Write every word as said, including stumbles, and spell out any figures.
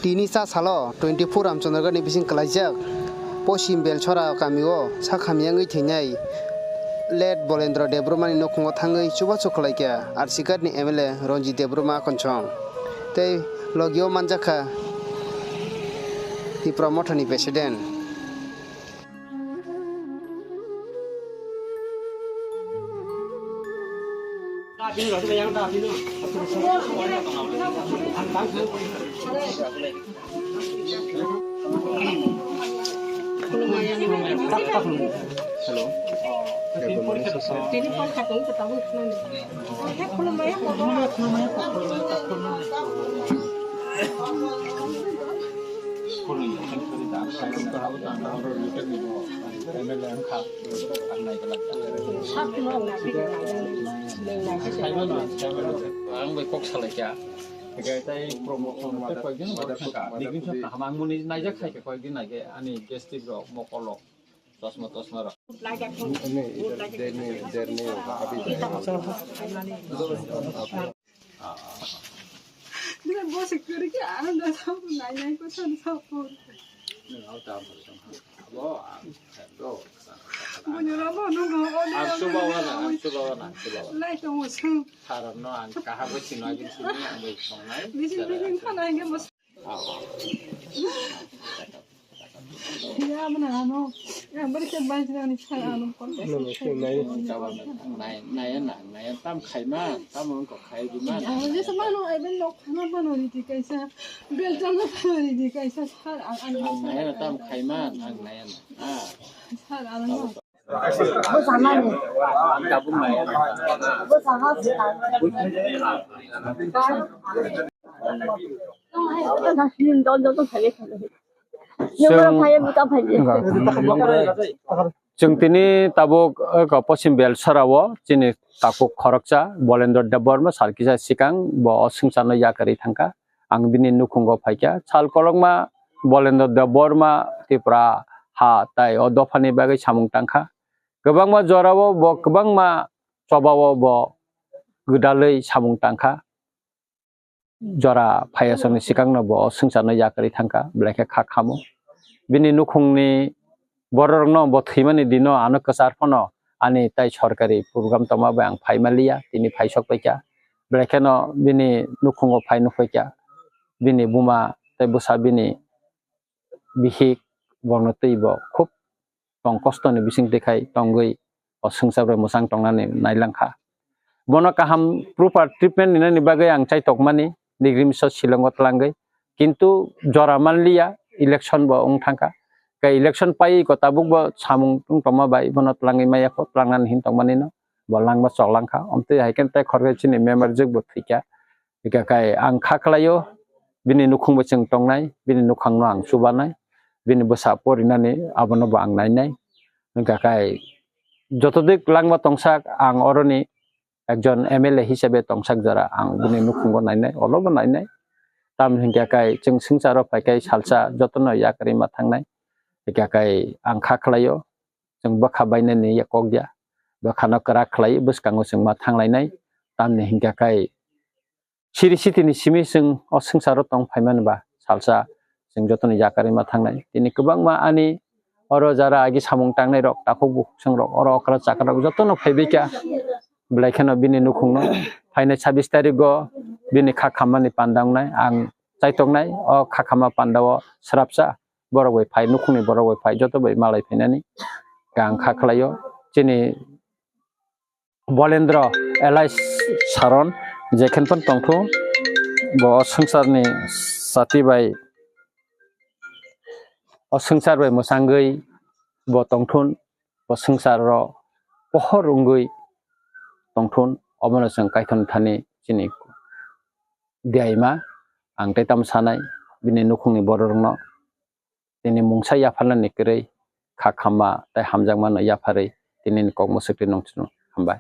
Tini cha salo twenty-four Ramchandragarhni bising kwlaijak Poschim Belchora kamio sak hamya wngwi thwinai late Bolendra Debbarmani nukhungo thangwi chubachu khlaikha R C Garhni M L A Ranjit Debbarma Akhonsong tei logio manjakha Tipra Mothani President. Ang bai kok salai kha. Hikai tai promotion tei koikdin bo thangkha. Degree sa kaham ang muni naijak khai kha koikdin naikhe ani gastric rok, mokol rok, chosma tosma rok. Bosik kwrwi khe ano da sabu nai nai ko san sabu. Bunyoro bo nung no o Ang subawa na, ang subawa na, ang subawa. Lai tongo sung. Tharok no ang kaha bo sino agin sini ang bai songnai. Bijing bijing thana hingke mas. Ya mana ano. Ya beri ke bai jina ni sa ano kon. Nai, nai na, nai tam khai ma, tam ang ko khai di ma. Ano je sama no ai ben lok khana ba no riti kaisa. Bel jang ba no riti kaisa sar ang ang. Ang nai na tam khai ma, ang nai na. Ah. Sar ang. Chwng, chwng tini tabuk, eh, Poschim Belchora o chini takhuk khoroksa Bolendra Debbarma sal kisa swkang bo o swngcharno yakarwi thangkha. Ang bini nukhungo phaikha. Sal kolokma Bolendra Debbarma Tripura ha tai o dophani bagwi samung tangkha. Kwbangma jorao bo kwbangma chobao bo gwdalwi samung tangkha. Jora phaiya songni swkangno bo o swngcharno yakarwi thangkha, belai khe kha khamo. Bini nukhungni bororokno bo thwimani dino ano kwchar phano ani tai sorkari program tongma bai ang phaima liya, tini phaisok paikha. Belai kheno bini nukhungo phai nukphaikha. Bini buma tei bwsa bini bihik bono twi bo khub tong kostoni bisingtwi khai tongwi o swngchar bai mwchang tongnani nailangkha. Bono kaham proper treatment rinani bagwi ang chaitokmani degree miso Shillongo twlangwi, kintu jora manliya, election bo wng thangkha. Khe election paiwi ko tabuk bo samung wng tongma bai bono twlangwi maya kho, twlangnani hin tongmani no bo langma choklangkha. Omtwi hai khe tei khorokhe chini member jwk bo thwikha. Hingkha khe ang kha khlaio, bini nukhung bo chwng tongnai, bini nukhangno ang chubanai, bini bwsa porinani abono bo ang nainai. Hingkha khe joto dik langma tongsak ang oroni ekjon M L A hisabe tongsak jora ang bini nukhungo nainai, olobo nainai. Tamni hingkha khe chwng swngcharo phai khe salsa jotono yakarwi ma thangnai. Hingkha khe ang kha khlaio, chwng bwkha bainani ya kok ya, bwkhano kwrak khlai bwskango chwng ma thanglainai. Tamni hingkha khe siri sitini simi chwng o swngcharo tong phaimani ba salsa chwng jotono yakarwi ma thangnai. Tini kwbangma ani oro jara agi samung tangnai rok, takhuk bukhuk chwng rok, oro okra chakra rok jotono phaibai kha. Belai kheno bini nukhungno phainai sabis tarigo bini kha khammani panda wngnai, ang chaitoknai o kha khamma pandao srapsa borok bai phai, nukhungni borok bai phai, joto bai malai phainani ang kha khlaio. Chini Bolendra Elai Saron jekhen phano tongthung, bo o swngcharni sati bai, o swngchar bai mwchangwi bo tongthun, bo swngcharo pohor wngwi tongthun, obono chwng Kaitorni thani chini diaima ang tei tamo sanai, bini nukhungni bororokno tini mungsa yapharnani kwrwi kha khamma tei hamjakmano yapharwi tinini kok mwswk twi nung chwng hambai.